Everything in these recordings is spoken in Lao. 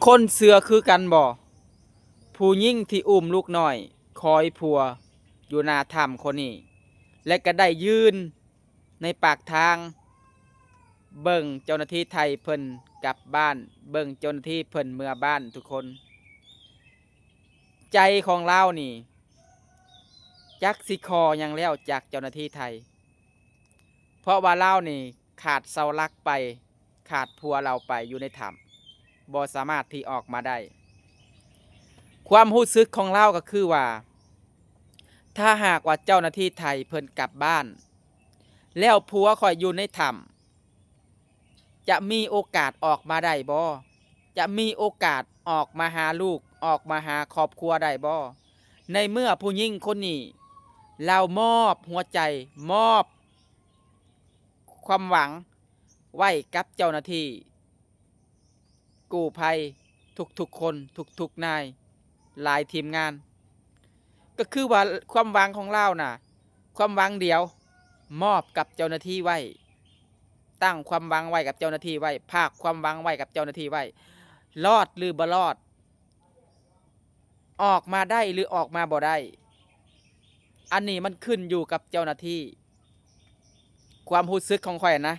ຄົນເຊື່ອຄືກັນບໍ່? ຜູ້ຍິງທີ່ອຸ້ມລູກນ້ອຍຄອຍຜົວຢູ່ໜ້າຖ້ຳຄົນນີ້ ແລະ ກໍໄດ້ຢືນໃນປາກທາງ ເບິ່ງເຈົ້າໜ້າທີ່ໄທເພິ່ນກັບບ້ານ, ເບິ່ງເຈົ້າໜ້າທີ່ເພິ່ນເມືອບ້ານທຸກຄົນ. ໃຈຂອງລາວນີ້ ຈັກຊິຂໍຫຍັງແລ້ວຈາກເຈົ້າໜ້າທີ່ໄທ, ເພາະວ່າລາວນີ້ຂາດເສົາຫຼັກໄປ, ຂາດຜົວລາວໄປຢູ່ໃນຖ້ຳ, ບໍ່ສາມາດທີ່ອອກມາໄດ້. ຄວາມຮູ້ສຶກຂອງລາວກໍຄືວ່າ ຖ້າຫາກວ່າເຈົ້າໜ້າທີ່ໄທເພິ່ນກັບບ້ານ ແລ້ວຜົວຂ້ອຍຢູ່ໃນຖ້ຳ ຈະມີໂອກາດອອກມາໄດ້ບໍ່? ຈະມີໂອກາດອອກມາຫາລູກ, ອອກມາຫາຄອບຄົວໄດ້ບໍ່? ໃນເມື່ອຜູ້ຍິງຄົນນີ້ລາວມອບຫົວໃຈ, ມອບຄວາມຫວັງໄວ້ກັບເຈົ້າໜ້າທີ່ກູ້ໄພທຸກໆຄົນ, ທຸກໆນາຍ, ຫຼາຍທີມງານ. ກໍຄືວ່າຄວາມຫວັງຂອງລາວນະ, ຄວາມຫວັງດຽວ ມອບກັບເຈົ້າໜ້າທີ່ໄວ້, ຕັ້ງຄວາມຫວັງໄວ້ກັບເຈົ້າໜ້າທີ່ໄວ້, ຝາກຄວາມຫວັງໄວ້ກັບເຈົ້າໜ້າທີ່ໄວ້. ລອດຫຼືບໍ່ລອດ, ອອກມາໄດ້ຫຼືອອກມາບໍ່ໄດ້, ອັນນີ້ມັນຂຶ້ນຢູ່ກັບເຈົ້າໜ້າທີ່. ຄວາມຮູ້ສຶກຂອງຂ້ອຍນະ,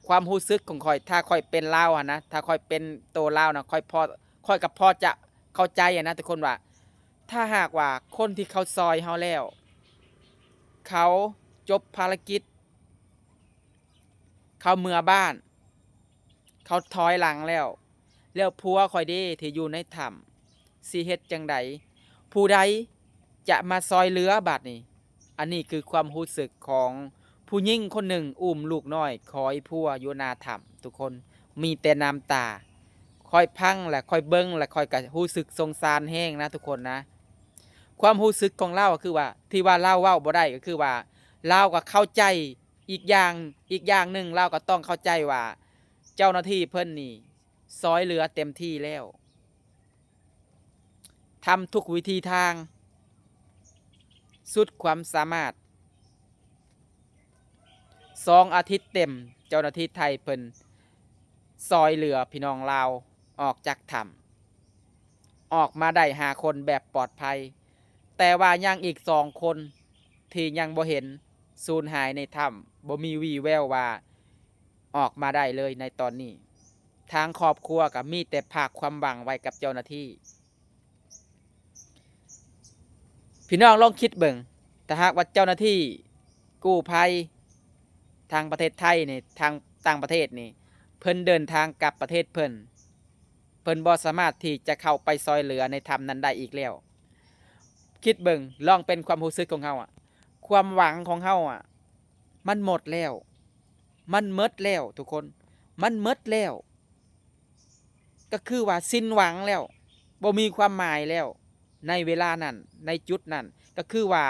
ຄວາມຮູ້ສຶກຂອງຂ້ອຍ, ຖ້າຂ້ອຍເປັນລາວຫັ້ນນະ, ຖ້າຂ້ອຍເປັນໂຕລາວນະ, ຂ້ອຍພໍ, ຂ້ອຍກໍພໍຈະເຂົ້າໃຈຫັ້ນນະທຸກຄົນວ່າ ຖ້າຫາກວ່າຄົນທີ່ເຂົາຊ່ອຍເຮົາແລ້ວ ເຂົາຈົບພາລະກິດ, ເຂົາເມືອບ້ານ, ເຂົາຖອຍຫຼັງແລ້ວ, ແລ້ວຜົວຂ້ອຍເດທີ່ຢູ່ໃນຖ້ຳ ຊິເຮັດຈັ່ງໃດ? ຜູ້ໃດຈະມາຊ່ອຍເຫຼືອບາດນີ້? ອັນນີ້ຄືຄວາມຮູ້ສຶກຂອງຜູ້ຍິງຄົນໜຶ່ງ ອຸ້ມລູກນ້ອຍຄອຍຜົວຢູ່ໜ້າຖ້ຳ ທຸກຄົນ, ມີແຕ່ນ້ຳຕາ. ຂ້ອຍຟັງແລ້ວ ຂ້ອຍເບິ່ງແລ້ວ ຂ້ອຍກໍຮູ້ສຶກສົງສານແຮງນະທຸກຄົນນະ. ຄວາມຮູ້ສຶກຂອງລາວກໍຄືວ່າ ທີ່ວ່າລາວເວົ້າບໍ່ໄດ້ ກໍຄືວ່າລາວກໍເຂົ້າໃຈ ອີກຢ່າງ, ອີກຢ່າງໜຶ່ງລາວກໍຕ້ອງເຂົ້າໃຈວ່າ ເຈົ້າໜ້າທີ່ເພິ່ນນີ້ຊ່ອຍເຫຼືອເຕັມທີ່ແລ້ວ, ທຳທຸກວິທີທາງສຸດຄວາມສາມາດ. ສອງອາທິດເຕັມ ເຈົ້າໜ້າທີ່ໄທເພິ່ນຊ່ອຍເຫຼືອພີ່ນ້ອງລາວອອກຈາກຖ້ຳ ອອກມາໄດ້ຫ້າຄົນແບບປອດໄພ, ແຕ່ວ່າຍັງອີກສອງຄົນທີ່ຍັງບໍ່ເຫັນ, ສູນຫາຍໃນຖ້ຳ, ບໍ່ມີວີ່ແວວວ່າອອກມາໄດ້ເລີຍໃນຕອນນີ້. ທາງຄອບຄົວກໍມີແຕ່ຝາກຄວາມຫວັງໄວ້ກັບເຈົ້າໜ້າທີ່. ພີ່ນ້ອງລອງຄິດເບິ່ງ, ຖ້າຫາກວ່າເຈົ້າໜ້າທີ່ກູ້ໄພທາງປະເທດໄທນີ້, ທາງຕ່າງປະເທດນີ້, ເພິ່ນເດີນທາງກັບປະເທດເພິ່ນ, ເພິ່ນບໍ່ສາມາດທີ່ຈະເຂົ້າໄປຊ່ອຍເຫຼືອໃນຖ້ຳນັ້ນໄດ້ອີກແລ້ວ. ຄິດເບິ່ງ, ລອງເປັນຄວາມຮູ້ສຶກຂອງເຮົາອະ, ຄວາມຫວັງຂອງເຮົາອະ, ມັນໝົດແລ້ວ, ມັນໝົດແລ້ວທຸກຄົນ, ມັນໝົດແລ້ວ. ກໍຄືວ່າສິ້ນຫວັງແລ້ວ, ບໍ່ມີຄວາມໝາຍແລ້ວ. ໃນເວລານັ້ນ, ໃນຈຸດນັ້ນ, ກໍຄືວ່າ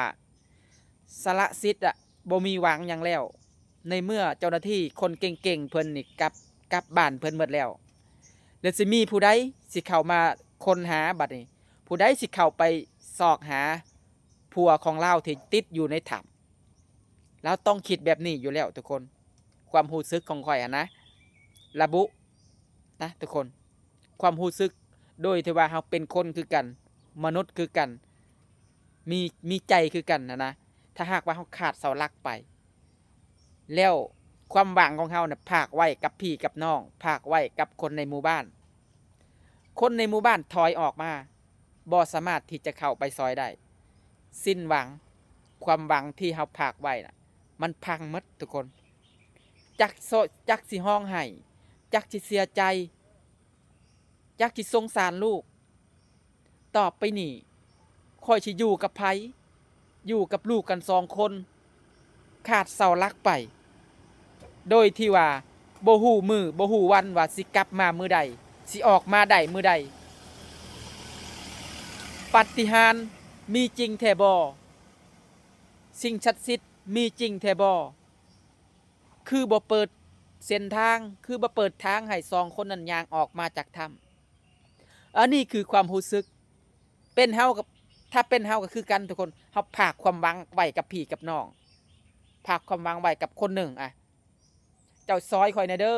ສະລະສິດອະ, ບໍ່ມີຫວັງຫຍັງແລ້ວ. ໃນເມື່ອເຈົ້າໜ້າທີ່ຄົນເກັ່ງໆເພິ່ນນີ້ກັບ, ກັບບ້ານເພິ່ນໝົດແລ້ວ, ແລ້ວຊິມີຜູ້ໃດຊິເຂົ້າມາຄົ້ນຫາບັດນີ້? ຜູ້ໃດຊິເຂົ້າໄປຊອກຫາຜົວຂອງລາວທີ່ຕິດຢູ່ໃນຖ້ຳ? ລາວຕ້ອງຄິດແບບນີ້ຢູ່ແລ້ວທຸກຄົນ. ຄວາມຮູ້ສຶກຂອງຂ້ອຍຫັ້ນນະ ລະບຸນະທຸກຄົນ, ຄວາມຮູ້ສຶກໂດຍທີ່ວ່າເຮົາເປັນຄົນຄືກັນ, ມະນຸດຄືກັນ, ມີ, ມີໃຈຄືກັນຫັ້ນນະ. ຖ້າຫາກວ່າເຮົາຂາດເສົາຫຼັກໄປ ແລ້ວຄວາມຫວັງຂອງເຮົານະ ຝາກໄວ້ກັບພີ່ກັບນ້ອງ, ຝາກໄວ້ກັບຄົນໃນໝູ່ບ້ານ. ຄົນໃນໝູ່ບ້ານຖອຍອອກມາ, ບໍ່ສາມາດທີ່ຈະເຂົ້າໄປຊ່ອຍໄດ້. ສິ້ນຫວັງ, ຄວາມຫວັງທີ່ເຮົາຝາກໄວ້ນະ ມັນພັງໝົດທຸກຄົນ. ຈັກໂສ, ຈັກຊິຮ້ອງໄຫ້, ຈັກຊິເສຍໃຈ, ຈັກຊິສົງສານລູກ. ຕໍ່ໄປນີ້ ຂ້ອຍຊິຢູ່ກັບໃຜ? ຢູ່ກັບລູກກັນສອງຄົນ, ຂາດເສົາຫຼັກໄປ ໂດຍທີ່ວ່າບໍ່ຮູ້ມື້ບໍ່ຮູ້ວັນວ່າຊິກັບມາມື້ໃດ, ຊິອອກມາໄດ້ມື້ໃດ? ປາຕິຫານມີຈິງແທ້ບໍ່? ສິ່ງສັກສິດມີຈິງແທ້ບໍ່? ຄືບໍ່ເປີດເສັ້ນທາງ, ຄືບໍ່ເປີດທາງໃຫ້ສອງຄົນນັ້ນຍ່າງອອກມາຈາກຖ້ຳ? ອັນນີ້ຄືຄວາມຮູ້ສຶກ. ເປັນເຮົາກໍ, ຖ້າເປັນເຮົາກໍຄືກັນທຸກຄົນ. ເຮົາຝາກຄວາມຫວັງໄວ້ກັບພີ່ກັບນ້ອງ, ຝາກຄວາມຫວັງໄວ້ກັບຄົນໜຶ່ງ, ອະ, ເຈົ້າຊ່ອຍຂ້ອຍແດ່ເດີ.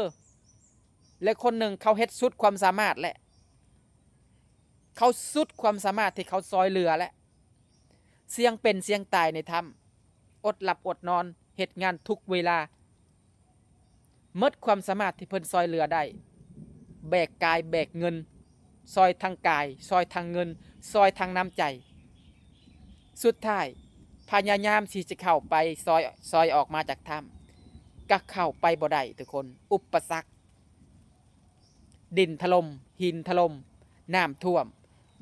ແລະຄົນໜຶ່ງເຂົາເຮັດສຸດຄວາມສາມາດແລ້ວ, ເຂົາສຸດຄວາມສາມາດທີ່ເຂົາຊ່ອຍເຫຼືອແລ້ວ. ສ່ຽງເປັນສ່ຽງຕາຍໃນຖ້ຳ, ອົດຫຼັບອົດນອນ, ເຮັດງານທຸກເວລາ, ໝົດຄວາມສາມາດທີ່ເພິ່ນຊ່ອຍເຫຼືອໄດ້, ແບກກາຍແບກເງິນ, ຊ່ອຍທາງກາຍ, ຊ່ອຍທາງເງິນ, ຊ່ອຍທາງນ້ຳໃຈ. ສຸດທ້າຍພະຍາຍາມທີ່ຈະເຂົ້າໄປຊ່ອຍ, ຊ່ອຍອອກມາຈາກຖ້ຳ, ກໍເຂົ້າໄປບໍ່ໄດ້ທຸກຄົນ. ອຸປະສັກ ດິນຖະຫຼົ່ມ, ຫີນຖະຫຼົ່ມ, ນ້ຳຖ້ວມ,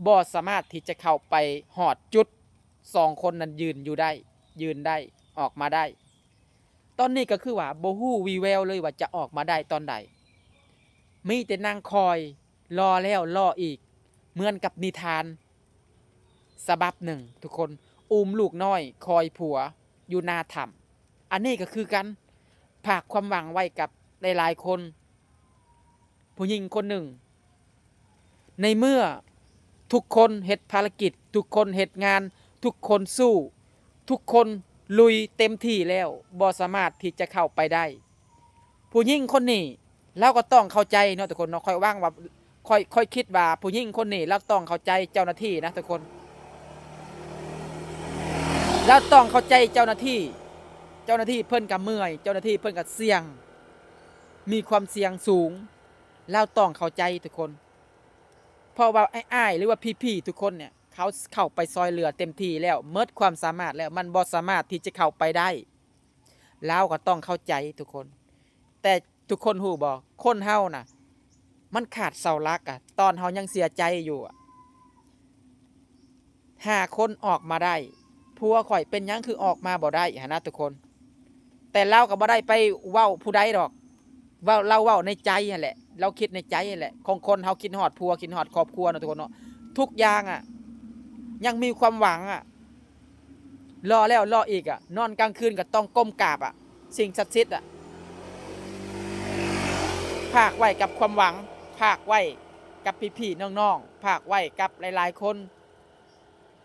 ບໍ່ສາມາດທີ່ຈະເຂົ້າໄປຮອດຈຸດສອງຄົນນັ້ນຢືນຢູ່ໄດ້, ຢືນໄດ້, ອອກມາໄດ້. ຕອນນີ້ກໍຄືວ່າບໍ່ຮູ້ວີ່ແວວເລີຍວ່າຈະອອກມາໄດ້ຕອນໃດ. ມີແຕ່ນັ່ງຄອຍ, ລໍແລ້ວລໍອີກ, ເໝືອນກັບນິທານສະບັບໜຶ່ງທຸກຄົນ, ອຸ້ມລູກນ້ອຍຄອຍຜົວຢູ່ໜ້າຖ້ຳ. ອັນນີ້ກໍຄືກັນ, ຝາກຄວາມຫວັງໄວ້ກັບຫຼາຍໆຄົນ. ຜູ້ຍິງຄົນໜຶ່ງ, ໃນເມື່ອທຸກຄົນເຮັດພາລະກິດ, ທຸກຄົນເຮັດງານ, ທຸກຄົນສູ້, ທຸກຄົນລຸຍເຕັມທີ່ແລ້ວ, ບໍ່ສາມາດທີ່ຈະເຂົ້າໄປໄດ້. ຜູ້ຍິງຄົນນີ້ ລາວກໍຕ້ອງເຂົ້າໃຈເນາະທຸກຄົນເນາະ. ຂ້ອຍຫວັງວ່າ, ຂ້ອຍ, ຂ້ອຍຄິດວ່າຜູ້ຍິງຄົນນີ້ລາວຕ້ອງເຂົ້າໃຈເຈົ້າໜ້າທີ່ນະທຸກຄົນ. ລາວຕ້ອງເຂົ້າໃຈເຈົ້າໜ້າທີ່. ເຈົ້າໜ້າທີ່ເພິ່ນກໍເມື່ອຍ, ເຈົ້າໜ້າທີ່ເພິ່ນກໍສ່ຽງ, ມີຄວາມສ່ຽງສູງ. ລາວຕ້ອງເຂົ້າໃຈທຸກຄົນ. ເພາະວ່າອ້າຍໆ ຫຼືວ່າພີ່ໆ ທຸກຄົນເນ່ຍ ເຂົາເຂົ້າໄປຊ່ອຍເຫຼືອເຕັມທີ່ແລ້ວ, ໝົດຄວາມສາມາດແລ້ວ, ມັນບໍ່ສາມາດທີ່ຈະເຂົ້າໄປໄດ້. ລາວກໍຕ້ອງເຂົ້າໃຈທຸກຄົນ. ແຕ່ທຸກຄົນຮູ້ບໍ່? ຄົນເຮົານະ ມັນຂາດເສົາຫຼັກອະ, ຕອນເຮົາຍັງເສຍໃຈຢູ່ອະ, ຫ້າຄົນອອກມາໄດ້, ຜົວຂ້ອຍເປັນຫຍັງຄືອອກມາບໍ່ໄດ້ຫັ້ນນະທຸກຄົນ. ແຕ່ລາວກໍບໍ່ໄດ້ໄປເວົ້າຜູ້ໃດດອກ, ເວົ້າ, ລາວເວົ້າໃນໃຈຫັ້ນແຫຼະ, ລາວຄິດໃນໃຈຫັ້ນແຫຼະ. ຂອງຄົນເຮົາຄິດຮອດຜົວ, ຄິດຮອດຄອບຄົວເນາະທຸກຄົນເນາະ. ທຸກຢ່າງອະ ຍັງມີຄວາມຫວັງອະ, ລໍແລ້ວລໍອີກອະ, ນອນກາງຄືນກໍຕ້ອງກົ້ມກາບອະ, ສິ່ງສັກສິດອະ. ຝາກໄວ້ກັບຄວາມຫວັງ, ຝາກໄວ້ກັບພີ່ໆນ້ອງໆ, ຝາກໄວ້ກັບຫຼາຍໆຄົນ.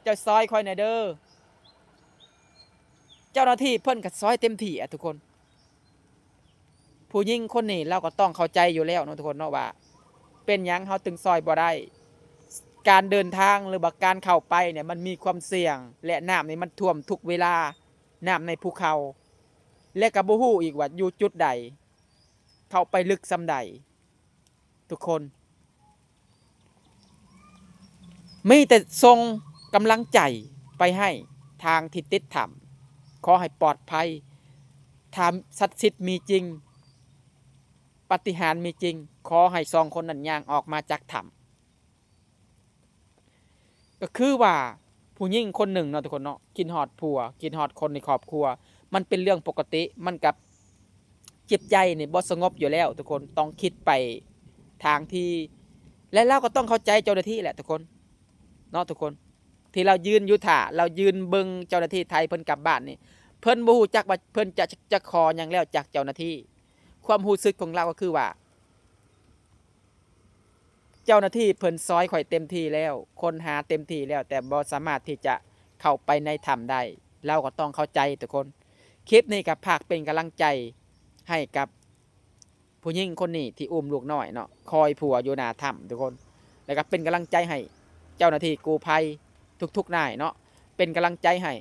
ເຈົ້າຊ່ອຍຂ້ອຍແດ່ເດີ. ເຈົ້າໜ້າທີ່ເພິ່ນກໍຊ່ອຍເຕັມທີ່ອະທຸກຄົນ. ຜູ້ຍິງຄົນນີ້ລາວກໍຕ້ອງເຂົ້າໃຈຢູ່ແລ້ວເນາະທຸກຄົນເນາະ ວ່າເປັນຫຍັງເຮົາຈຶ່ງຊ່ອຍບໍ່ໄດ້. ການເດີນທາງ ຫຼືວ່າການເຂົ້າໄປເນ່ຍ ມັນມີຄວາມສ່ຽງ ແລະ ນ້ຳນີ້ມັນຖ້ວມທຸກເວລາ, ນ້ຳໃນພູເຂົາ ແລະ ກໍບໍ່ຮູ້ອີກວ່າຢູ່ຈຸດໃດ, ເຂົ້າໄປເລິກສ່ຳໃດ. ທຸກຄົນ ມີແຕ່ສົ່ງກຳລັງໃຈໄປໃຫ້ທາງທີ່ຕິດຖ້ຳ, ຂໍໃຫ້ປອດໄພ. ຖ້າສັກສິດມີຈິງ, ປາຕິຫານມີຈິງ, ຂໍໃຫ້ສອງຄົນນັ້ນຍ່າງອອກມາຈາກຖ້ຳ. ກໍຄືວ່າຜູ້ຍິງຄົນໜຶ່ງເນາະທຸກຄົນເນາະ, ຄິດຮອດຜົວ, ຄິດຮອດຄົນໃນຄອບຄົວ, ມັນເປັນເລື່ອງປົກກະຕິ, ມັນກັບຈິດໃຈນີ້ບໍ່ສະຫງົບຢູ່ແລ້ວທຸກຄົນ, ຕ້ອງຄິດໄປທາງທີ່ ແລະ ລາວກໍຕ້ອງເຂົ້າໃຈເຈົ້າໜ້າທີ່ແຫຼະທຸກຄົນເນາະທຸກຄົນ, ທີ່ລາວຢືນຢູ່ຖ້າ, ລາວຢືນເບິ່ງເຈົ້າໜ້າທີ່ໄທເພິ່ນກັບບ້ານນີ້, ເພິ່ນບໍ່ຮູ້ຈັກວ່າເພິ່ນຈະ, ຈະຂໍຫຍັງແລ້ວຈາກເຈົ້າໜ້າທີ່. ຄວາມຮູ້ສຶກຂອງລາວກໍຄືວ່າ ເຈົ້າໜ້າທີ່ເພິ່ນຊ່ອຍຂ້ອຍເຕັມທີ່ແລ້ວ, ຄົ້ນຫາເຕັມທີ່ແລ້ວ, ແຕ່ບໍ່ສາມາດທີ່ຈະເຂົ້າໄປໃນຖ້ຳໄດ້. ລາວກໍຕ້ອງເຂົ້າໃຈທຸກຄົນ. ຄລິບນີ້ກໍຝາກເປັນກຳລັງໃຈໃຫ້ກັບຜູ້ຍິງຄົນນີ້ທີ່ອຸ້ມລູກນ້ອຍເນາະ, ຄອຍຜົວຢູ່ໜ້າຖ້ຳທຸກຄົນ. ແລ້ວກໍເປັນກຳລັງໃຈໃຫ້ເຈົ້າໜ້າທີ່ກູ້ໄພທຸກໆນາຍເນາະ, ເປັນກຳລັງໃຈໃຫ້.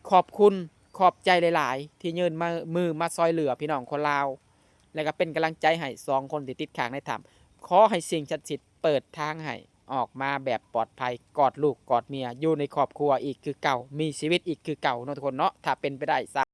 ຂອບຄຸນ, ຂອບໃຈຫຼາຍໆ ທີ່ຍື່ນມາ, ມືມາຊ່ອຍເຫຼືອພີ່ນ້ອງຄົນລາວ. ແລະ ກໍເປັນກຳລັງໃຈໃຫ້ສອງຄົນທີ່ຕິດຄ້າງໃນຖ້ຳ. ຂໍໃຫ້ສິ່ງສັກສິດເປີດທາງໃຫ້ອອກມາແບບປອດໄພ, ກອດລູກກອດເມຍ, ຢູ່ໃນຄອບຄົວອີກຄືເກົ່າ, ມີຊີວິດອີກຄືເກົ່າເນາະທຸກຄົນເນາະ, ຖ້າເປັນໄປໄດ້.